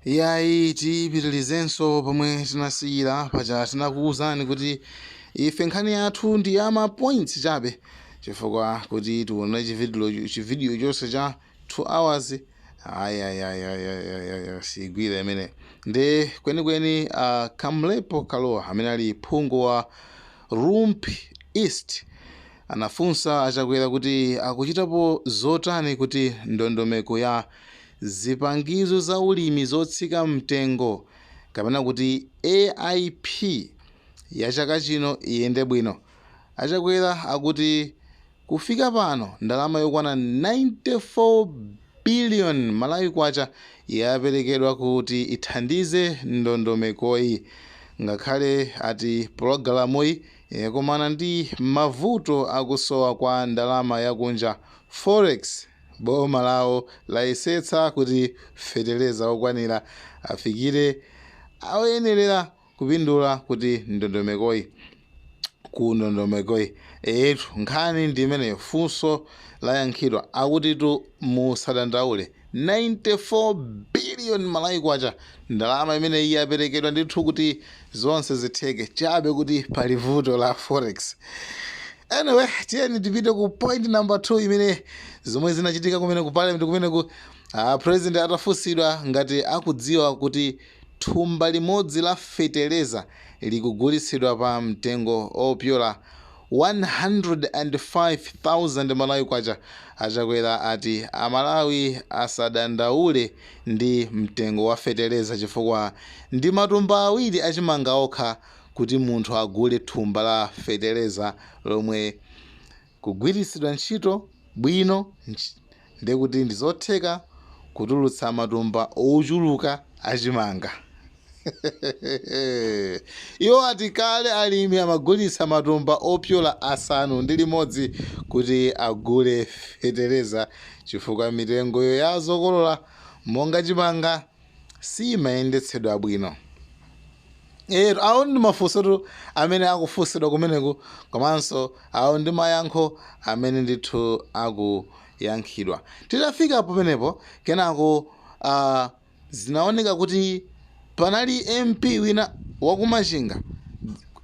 Yayi, tipitilizenso pomwe tinasiyira paja. Tinakuwuzani kuti ife nkhani yathu ndi ya ma points chabe, chifukwa kuti tione chividiyo chonse cha 2 hours, ayayayayayaya, sigwira imene. Ndi kwenikweni Kamlepo Kalowa amene ali phungu wa Rumphi East anafunsa aChakwera kuti akuchitapo zotani kuti ndondomeko ya zipangizo za ulimi zotsika mtengo, kapena kuti AIP, ya chaka chino iyende bwino. AChakwera akuti kufika pano ndalama yokwana 94 billion Malawi kwacha yaperekedwa kuti ithandize ndondomekoyi, ngakhale ati pologalamuyi yakumana ndi mavuto akusowa kwa ndalama yakunja, forex. Boma lawo layesetsa kuti feteleza okwanira afikire oyenerera kupindula kuti ndondomekoyi ku ndondomekoyi. Etu, nkhani ndi imeneyo. Funso layankhidwa. Akutitu musadandaule, 94 billion Malawi kwacha, ndalama imene yaperekedwa ndithu kuti zonse zitheke, chabe kuti pali vuto la forex. Anyway, tiyeni tipite ku point number 2, imene zomwe zinachitika kumene ku parliament kumene ku president atafunsidwa ngati akudziwa kuti thumba limodzi la feteleza likugulitsidwa pa mtengo opyola 105,000 Malawi kwacha, aChakwera ati Amalawi asadandaule ndi mtengo wa feteleza, chifukwa ndi matumba 2 achimanga okha kuti munthu agule thumba la feteleza, lomwe kugwiritsidwa ntchito bwino ndekuti ndi zotheka kutulutsa matumba ochuluka achimanga. Iwo ati kale alimi amagulitsa matumba opyola 6 kuti agule feteleza, chifukwa mitengo ya zokolola monga chimanga simayendetsedwa bwino. Ero awo ndi mafunso amene akufunsidwa kumeneku, komanso awo ndi mayankho amene ndithu akuyankhidwa. Titafika pamenepo, kenako zinaoneka kuti panali MP wina wakuMachinga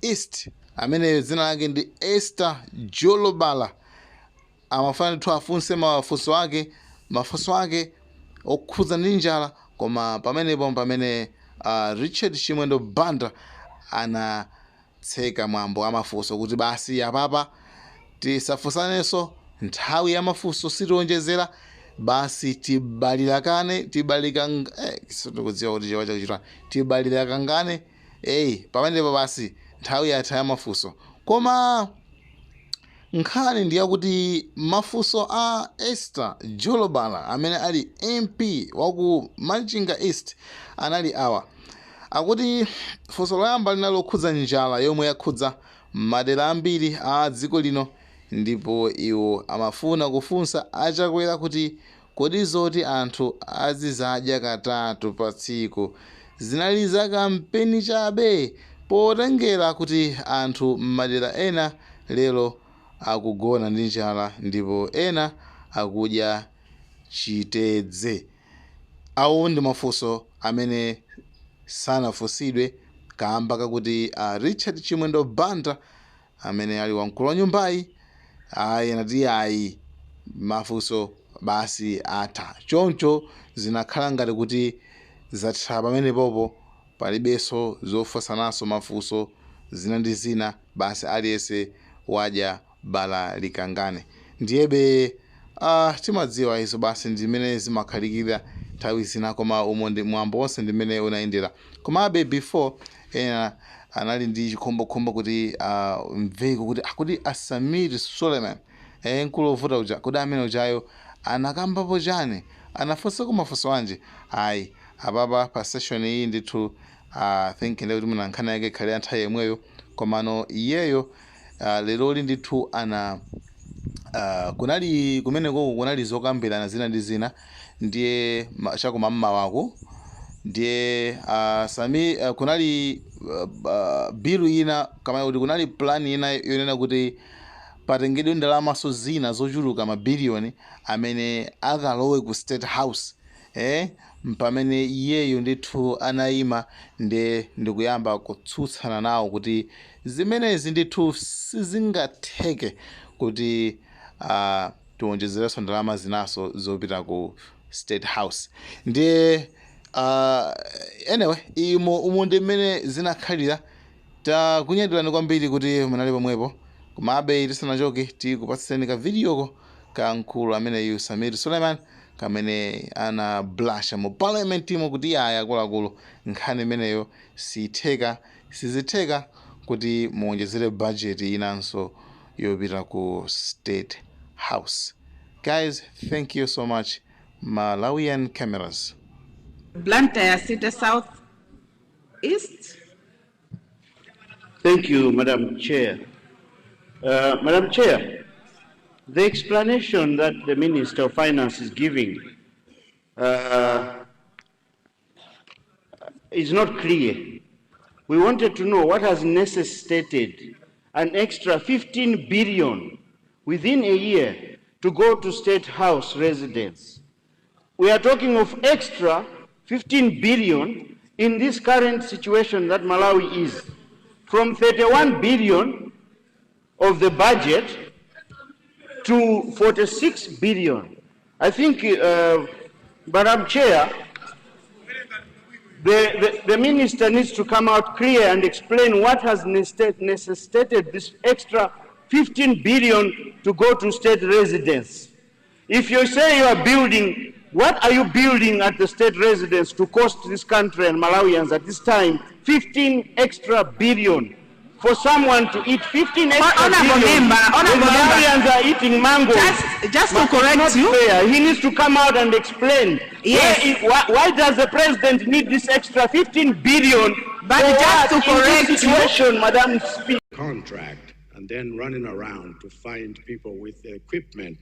East amene dzina lake ndi Esther Jolobala, amafuna ndithu afunse mafunso ake okhudza ndi njala. Koma pamenepo pamene Richard Chimwendo Banda anatseka mwambo amafunso kuti basi, apapa tisafunsanenso, nthawi ya mafunso sitionjezera, basi tibalilakane, tibalika, sitikudziwa kuti chiwa chakuchitwa, tibalilakangane. Eyi, pamenepo basi, nthawi yatha ya mafunso. Koma nkhani ndiyakuti mafunso a Esther Jolobala amene ali MP waku Machinga East anali awa. Akuti funso loyamba linali lokhudza njala yomwe yakhudza madera ambiri a dziko lino, ndipo iwo amafuna kufunsa aChakwera kuti kodi zoti anthu azizadya katatu pa tsiku zinali za kampeni chabe, potengera kuti anthu m'madera ena lero akugona ndi njala ndipo ena akudya chitedze? Awo ndi mafunso amene sanafunsidwe kamba kakuti Richard Chimwendo Banda amene ali wamkulu wa nyumbayi ayi, anati ayi, mafunso basi atha. Choncho zinakhala ngati kuti zatha pamenepopo, palibenso zofunsananso mafunso zina ndi zina, basi aliyense wadya bala likangane. Ndiyebe timadziwa izo, basi ndimene zimakhalikira nthawi zina, koma umo ndi mwambo wonse ndimene unayendera. Komabe before, ena anali ndi chikhumbokhumbo kuti mveko kuti akuti aSamir Suleiman, mkulu wovuta uja, kuti amene ujayo anakambapo chani, anafunsako mafunso anji? Ayi, apapa pa session iyi ndithu think ndekuti muna nkhani yake ikhale ya nthawi yomweyo. Komano iyeyo leroli ndithu ana kunali kumenekoko kunali zokambirana zina ndi zina, ndiye chakumam'mawako ndiye sami kunali bill ina, kama kuti kunali plan ina yonena kuti patengedwe ndalamaso zina zochuluka, mabiliyoni amene akalowe ku State House. Mpamene iyeyo ndithu anayima nde ndikuyamba kutsutsana nawo kuti zimenezi ndithu sizingatheke kuti tiwonjezerenso ndalama zinaso zopita ku State House. Ndiye anyway, imo umu ndi mmene zinakhalira. Takunyadirani kwambiri kuti munali pomwepo. Komabe tisanachoke, tikupatseni ka videoko ka mkulu ameneyu Sameer Suleman kamene anablasha mu parliament imo kuti aya akuluakulu, nkhani imeneyo sitheka, sizitheka kuti muwonjezere budget inanso yopita ku State House. Guys, thank you so much. Malawian Cameras. Blantyre City South East. Thank you, Madam Chair. Madam Chair, the explanation that the Minister of Finance is giving is not clear. We wanted to know what has necessitated an extra 15 billion within a year to go to State House residence. We are talking of extra 15 billion in this current situation that Malawi is. From 31 billion of the budget to 46 billion. I think, Madam Chair, the minister needs to come out clear and explain what has necessitated this extra 15 billion to go to state residence. If you say you are building, what are you building at the state residence to cost this country and Malawians at this time 15 extra billion? For someone to eat 15 extra Honorable billion, member, when honorable member. Malawians are eating mangoes. Just to It's correct not you. fair. He needs to come out and explain. Yes. Why does the president need this extra 15 billion? But for just what to in correct this you- situation, Madam Speaker? Contract and then running around to find people with the equipment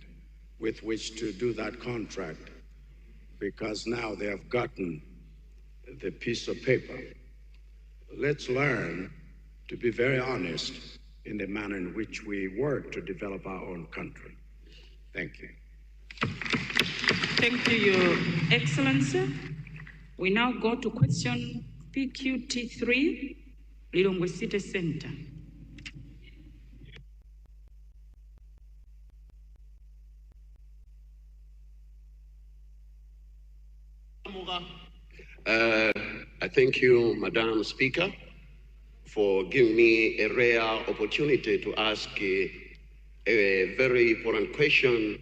with which to do that contract, because now they have gotten the piece of paper. Let's learn to be very honest in the manner in which we work to develop our own country. Thank you. Thank you, Your Excellency. We now go to question PQT3, Lilongwe City Center. I thank you, Madam Speaker, for giving me a rare opportunity to ask a very important question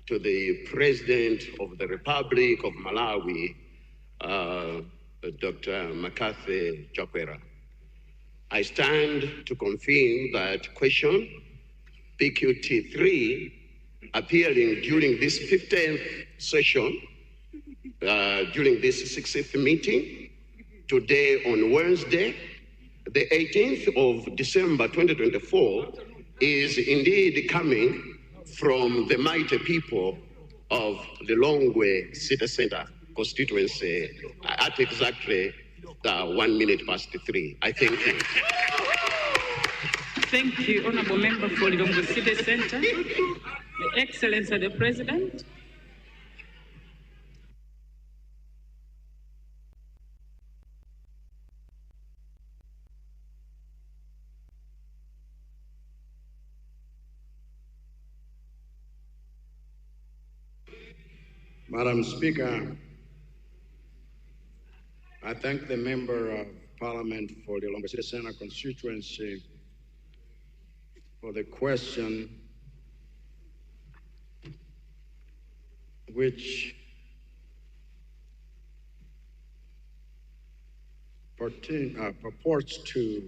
to the President of the Republic of Malawi, Dr. McCarthy Chakwera. I stand to confirm that question PQT3 appearing during this 15th session, during this 60th meeting, today on Wednesday, the 18th of December 2024, is indeed coming from the mighty people of the Lilongwe City Center constituency at exactly 3:01. I thank you. Thank you, Honorable Member for Lilongwe City Center. The Excellency the President. Madam Speaker, I thank the Member of Parliament for the Lilongwe City Center constituency for the question, which purports to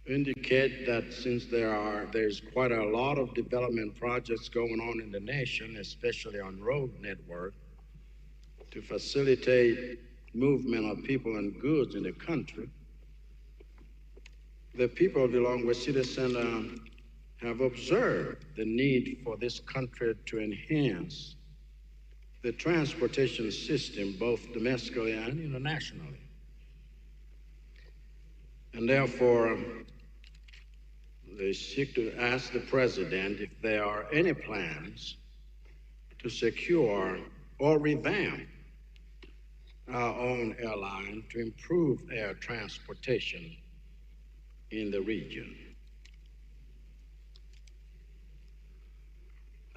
indicate that since there's quite a lot of development projects going on in the nation, especially on road network, to facilitate movement of people and goods in the country, the people of Lilongwe City Center have observed the need for this country to enhance the transportation system, both domestically and internationally. And therefore, they seek to ask the president if there are any plans to secure or revamp our own airline to improve air transportation in the region.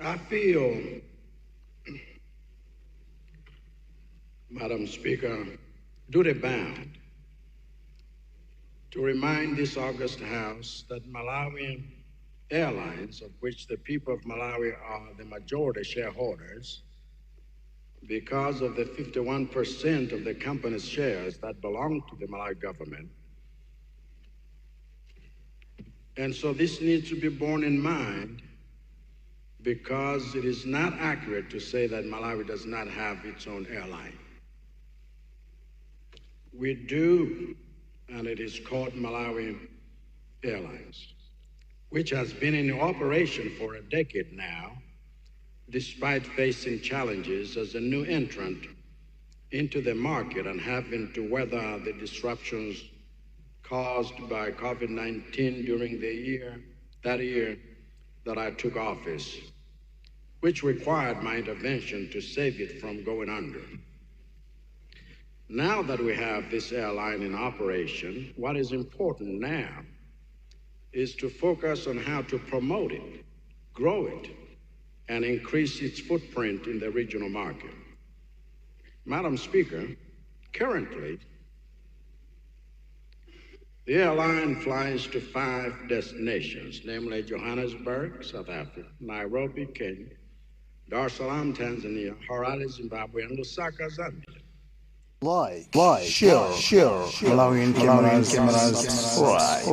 I feel, Madam Speaker, duty bound to remind this august House that Malawian Airlines, of which the people of Malawi are the majority shareholders, because of the 51% of the company's shares that belong to the Malawi government. And so this needs to be borne in mind, because it is not accurate to say that Malawi does not have its own airline. We do, and it is called Malawi Airlines, which has been in operation for a decade now, despite facing challenges as a new entrant into the market and having to weather the disruptions caused by COVID-19 during the year, that year that I took office, which required my intervention to save it from going under. Now that we have this airline in operation, what is important now is to focus on how to promote it, grow it, and increase its footprint in the regional market. Madam Speaker, currently, the airline flies to 5 destinations, namely Johannesburg, South Africa, Nairobi, Kenya, Dar es Salaam, Tanzania, Harare, Zimbabwe, and Lusaka, Zambia. Like, share, Malawian cameras, subscribe.